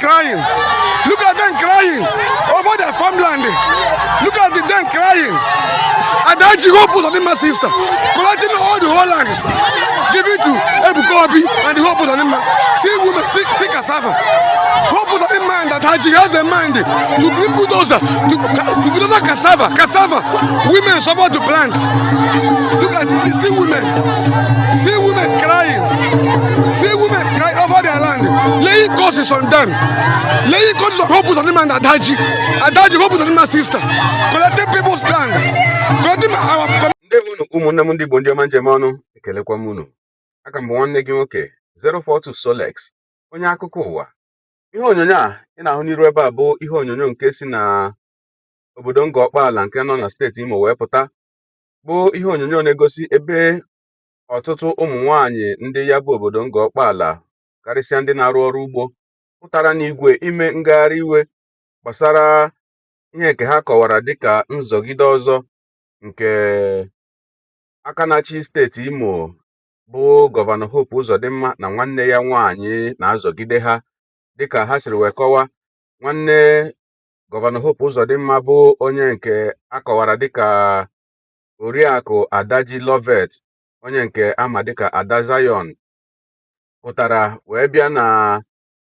crying. Look at them crying over their farmland. Look at them crying. Adaji Hope Uzodinma sister collecting all the whole lands, giving to Ebuka Obi and the Hope Uzodinma. See women, see cassava. Hope Uzodinma and Adaji has the mind to bring bulldozer to bulldozer cassava, cassava. Women suffer to plant. Look at you see women crying, see women crying over their land, laying curses on them, laying curses on Hope Uzodinma and Adaji, Adaji Hope Uzodinma sister, collecting people's land, collecting our. Ndewonu ụmụnne m ndị Igbo, ndị ọma njem ọnụ, ekelekwa m unu. Aka m bụ nwanne gị nwoke 042 Solex, onye akụkọ ụwa. Ihe onyonyo a ị na-ahụ n'iru ebe a bụ ihe onyonyo nke si na obodo Ngọkpaala nke nọ na steeti Imo wee pụta, bụ ihe onyonyo na-egosi ebe ọtụtụ ụmụ nwaanyị ndị ya bụ obodo Ngọkpaala, karịsịa ndị na-arụ ọrụ ugbo, pụtara n'igwe ime ngagharị iwe gbasara ihe nke ha kọwara dịka nzọgide ọzọ nke aka na-achị steeti Imo bụ Gọvanọ Hope Uzodimma na nwanne ya nwaanyị na-azọgide ha. Dịka ha siri wee kọwaa, nwanne Gọvanọ Hope Uzodimma bụ onye nke a kọwara dịka Oriakụ Adaji Lovet, onye nke ama dịka Ada Zion, pụtara wee bịa na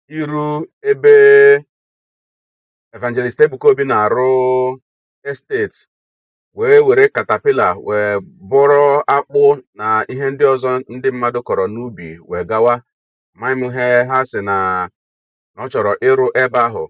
iru ebe Evangelist Ebuka Obi na-arụ estate, wee were caterpillar wee bụrụ akpụ na ihe ndị ọzọ ndị mmadụ kọrọ n'ubi wee gawa. Amaghị m ihe ha sị na ọ chọrọ ịrụ ebe ahụ.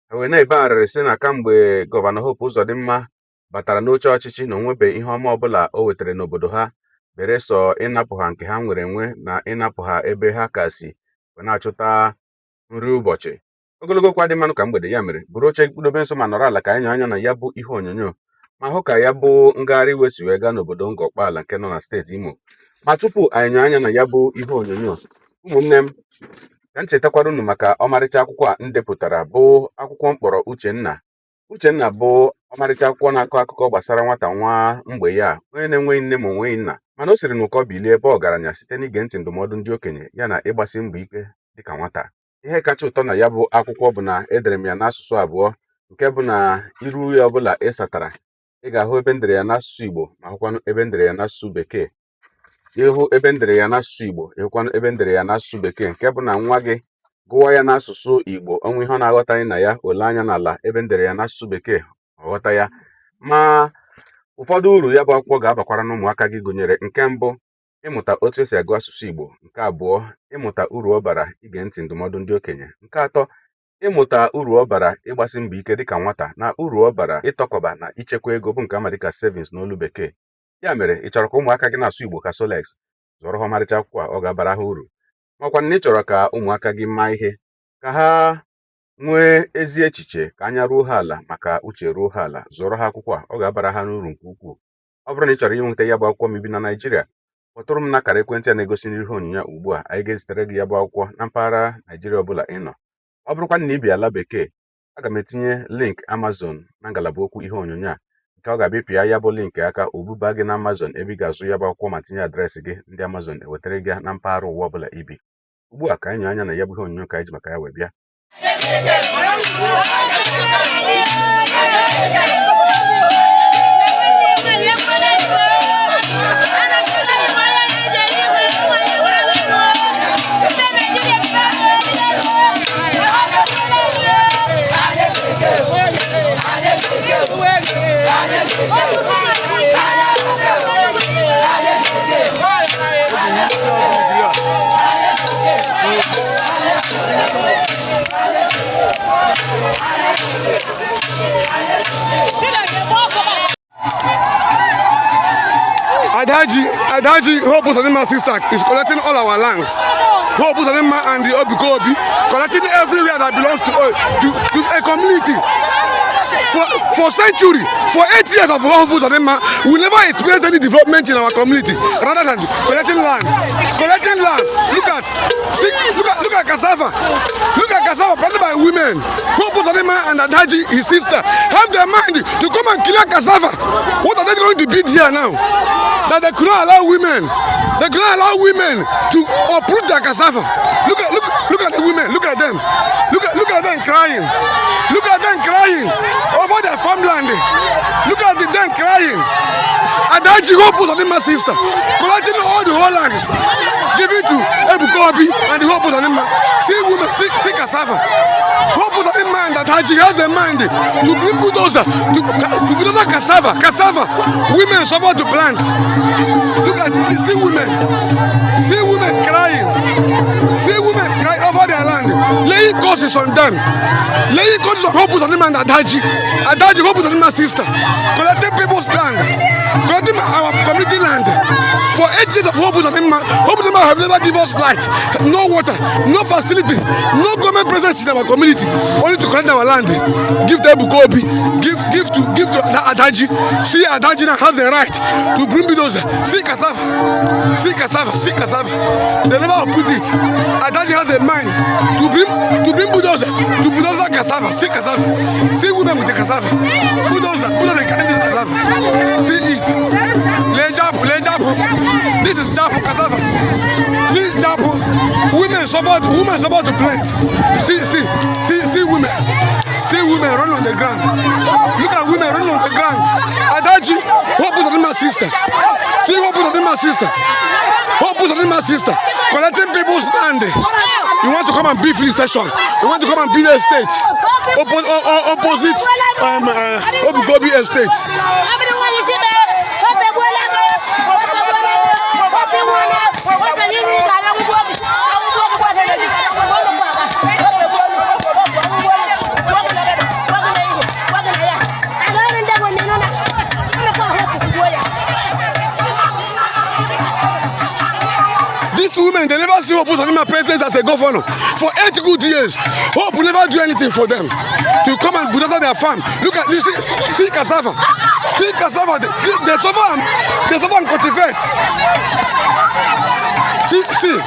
Ha wee na-ebe arịrị sị na kamgbe Gọvanọ Hope Uzodimma batara n'oche ọchịchị, na onwebe ihe ọma ọbụla o wetara n'obodo ha, bere sọ ịnapụ ha nke ha nwere enwe na ịnapụ ha ebe ha ka si wee na-achụta nri ụbọchị. Ogologo okwu adị mmanụ ka mgbede. Ya mere, buru oche kpụdobe nso ma nọrọ ala ka anyị nyọ anya na ya bụ ihe onyonyo ma hụ ka ya bụ ngagharị iwe si wee gaa n'obodo Ngọkpaala nke nọ na steeti Imo. Ma tupu anyị nyọ anya na ya bụ ihe onyonyo, ụmụnne m, ka m chetakwara unu maka ọmarịcha akwụkwọ a m depụtara, bụ akwụkwọ mkpọrọ Uchenna. Uchenna bụ ọmarịcha akwụkwọ na-akọ akụkọ gbasara nwata nwa mgbe ya, onye na-enweghị nne ma onweghị nna, mana o siri n'ụkọ bilie ebe ọgaranya site n'ige ntị ndụmọdụ ndị okenye ya na ịgbasi mbọ ike dịka nwata. Ihe kacha ụtọ na ya bụ akwụkwọ bụ na edere m ya n'asụsụ abụọ, nke bụ na iru ya ọbụla ị satara, ị ga-ahụ ebe m dere ya n'asụsụ Igbo ma hụkwanụ ebe m dere ya n'asụsụ Bekee. Ịhụ ebe m dere ya n'asụsụ Igbo, ịhụkwanụ ebe m dere ya n'asụsụ Bekee, nke bụ na nwa gị gụwa ya n'asụsụ Igbo, onwe ihe ọ na-aghọtaghị na ya, ole anya n'ala ebe m dere ya n'asụsụ Bekee, ọ ghọta ya. Ma ụfọdụ uru ya bụ akwụkwọ ga-abakwara n'ụmụaka gị gụnyere: nke mbụ, ịmụta otu esi agụ asụsụ Igbo; nke abụọ, ịmụta uru ọ bara ige ntị ndụmọdụ ndị okenye; nke atọ, ịmụta uru ọ bara ịgbasi mbọ ike dịka nwata, na uru ọ bara ịtọkọba na ichekwa ego, bụ nke ama dịka savings n'olu Bekee. Ya mere, ị chọrọ ka ụmụaka gị na-asụ Igbo ka Solex, zụọrọ ha ọmarịcha akwụkwọ a, ọ ga-abara ha uru. Makwa na ị chọrọ ka ụmụaka gị maa ihe, ka ha nwee ezi echiche, ka anya ruo ha ala maka uche ruo ha ala, zụọrọ ha akwụkwọ a, ọ ga-abara ha n'uru nke ukwuu. Ọ bụrụ na ị chọrọ inweta ya bụ akwụkwọ ma ibi na Naịjirịa, kpọtụrụ m n'akara ekwentị a na-egosi n'ihu onyonyo ugbu a. Anyị ga-ezitere gị ya bụ akwụkwọ na mpaghara Naịjirịa ọbụla ị nọ. Ọ bụrụkwa na ị bi ala Bekee, aga m etinye link Amazon na ngalaba okwu ihe onyonyo a, nke ọ ga-abịa pịa ya bụ link aka, o buba gị na Amazon ebe ị ga-azụ ya bụ akwụkwọ ma tinye address gị, ndị Amazon ewetara gị ya na mpaghara ụwa ọbụla ibi. Ugbu a, ka anyị nyọ anya na ya bụ ihe onyonyo ka anyị ji maka ya wee bịa. Adaji, Adaji, Hope Uzodinma sister is collecting all our lands. Hope Uzodinma and the Ebuka Obi collecting everywhere that belongs to a community. For century, for 8 years of Hope Uzodinma, we never experienced any development in our community rather than collecting lands. Collecting lands. Look at, see, look at cassava. Look at cassava planted by women. Hope Uzodinma and Adaji, his sister, have their mind to come and clear cassava. What are they going to build here now? That they could not allow women. They could not allow women to uproot their cassava. Look at the women. Women, look at them. Look at them crying. Look at them crying over their farmland. Look at them crying. Adaji Hope Uzodinma sister, collecting all the whole lands, giving to Ebuka Obi and the Hope Uzodinma. See women, see cassava. Hope Uzodinma and Adaji has the mind to bring bulldozer, to bulldozer cassava, cassava. Women suffer to plant. Look at, see women crying. See women cry over their land, laying curses on them, laying curses on Hope Uzodinma and Adaji. Adaji, Hope Uzodinma sister, collecting people's land, collecting our community land. For 8 years of Hope Uzodinma, Hope Uzodinma have never give us light, no water, no facility, no government presence in our community, only to collect our land, give to Ebuka Obi, give to Adaji. See Adaji now has the right to bring bulldozer. See cassava, see cassava, see cassava. They never put it. Adaji has a mind to bring bulldozer to bulldozer cassava. See cassava, see women with the cassava. Bulldozer, bulldozer carry this cassava. See it. Lee japu. This is japu cassava. See japu. Women suffer to plant. See, see, see, see women. See women run on the ground. Look at women running on the ground. Adaji, Hope Uzodinma sister. See Hope Uzodinma sister. Hope Uzodinma sister. Collecting people's land. You want to come and build filling station. You want to come and build estate. Opposite Ebuka Obi estate. These women, they never see Hope Uzodinma president as a governor. For 8 good years, Hope will never do anything for them. To come and bulldozer their farm. Look at this, see, see cassava. See cassava. They suffer and cultivate. See, see.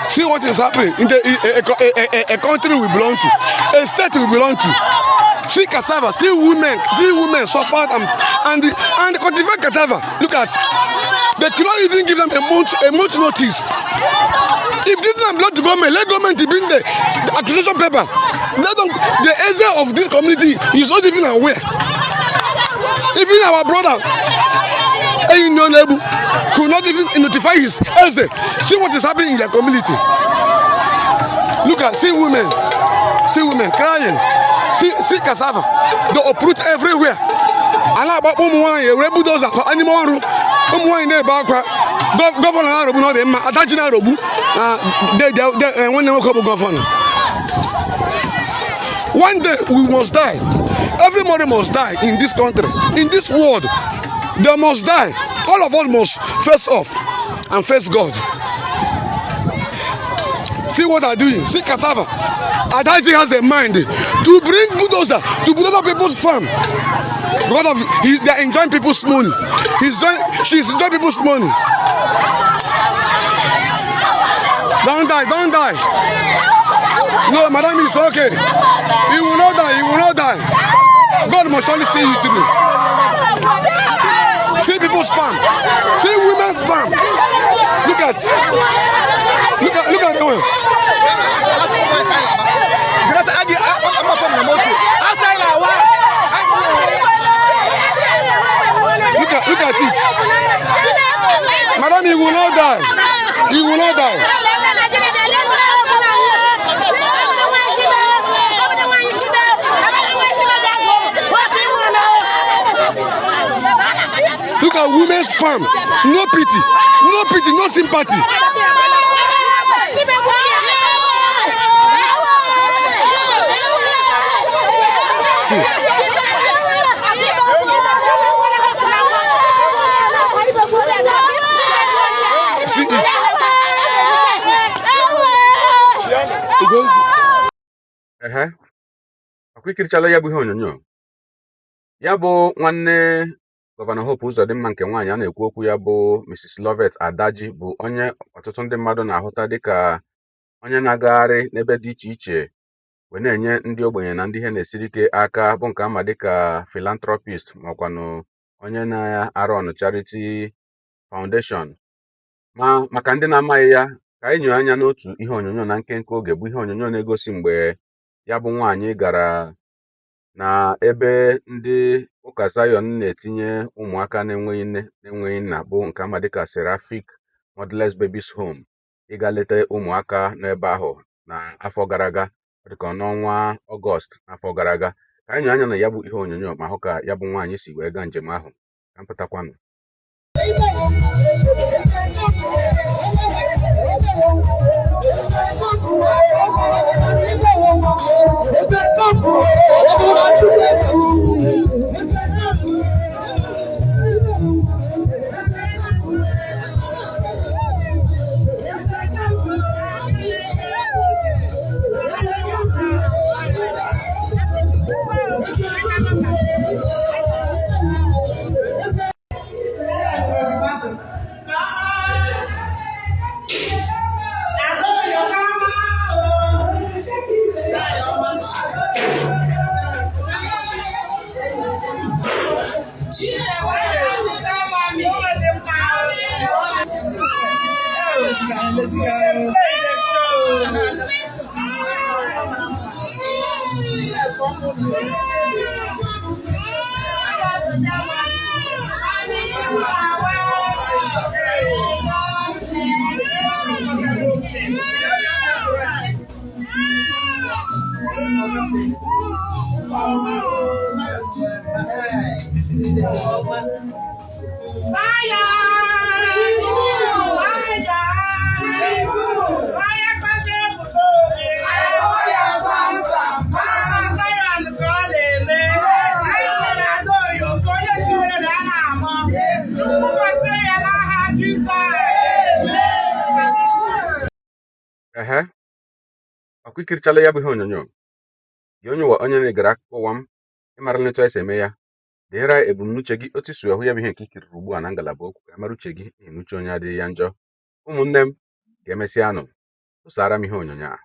See what is happening in the a country we belong to, a state we belong to. See cassava, see women suffered and cultivate cassava. Look at, they cannot even give them a month notice. If this land belong to government, let government bring the acquisition paper. Let them. The eze of this community is not even aware. Even our brother Eyinionebu could not even notify his eze. See what is happening in their community. Look at, see women crying. See cassava. They uproot everywhere. A na-agbakpọ ụmụ nwaanyị ewere bulldozer n'ime ọrụ ụmụ nwaanyị na-ebe akwa. Governor na-arọgbu na ọ dị mma. Adaji na-arọgbu na nwanne nwoke bụ governor. One day we must die. Everybody must die in this country, in this world. They must die. All of us must face off and face God. See what they're doing. See cassava. Adaji has the mind to bring bulldozer to bulldozer people's farm because of they're enjoying people's money. She's enjoying people's money. Don't die, don't die. No, madam, it's okay. He will not die, he will not die. God must surely see you through. See people's farm. See women's farm. Look at the way. Grace agi amafa na moto. Asala wa. Look at it. Madam, he will not die. He will not die. Look at women's farm. No pity. No pity, no sympathy. See. See it. Ugozu. Ehe, ọkwa ikirichala ya bụ ihe onyonyo. Ya bụ nwanne Gọvanọ Hope Uzodimma nke nwaanyị a na-ekwu okwu ya bụ Mrs. Loveth Adaji bụ onye ọtụtụ ndị mmadụ na-ahụta dịka onye na-agagharị n'ebe dị iche iche wee na-enye ndị ogbenye na ndị ihe na-esiri ike aka, bụ nke ama dịka philanthropist ma ọkwanụ onye na-arụ ọnụ charity foundation. Ma maka ndị na-amaghị ya, ka anyị nyoo anya n'otu ihe onyonyo na nkenke oge, bụ ihe onyonyo na-egosi mgbe ya bụ nwaanyị gara na ebe ndị ụka Zion na-etinye ụmụaka na-enweghị nne na-enweghị nna, bụ nke ama dịka Seraphic Motherless Babies Home, ịga leta ụmụaka n'ebe ahụ na afọ gara aga, dịka n'ọnwa Ọgọst n'afọ gara aga. Ka anyị nyoo anya na ya bụ ihe onyonyo ma hụ ka ya bụ nwaanyị si wee gaa njem ahụ. Ka m pụtakwanụ. Ehe, ọkwa ikirichala ya bụ ihe onyonyo. Gị onye ụwa, onye na-egere akụkọ ụwa m, ịmarala etu anyị si eme ya. Deere anyị ebumnuche gị, otu i si hụ ya bụ ihe nke i kiriri ugbu a na ngalaba okwu, ka a mara uche gị, n'ihi na uche onye adịghị ya njọ. Ụmụnne m, ka emesịanụ. Tụsara m ihe onyonyo a.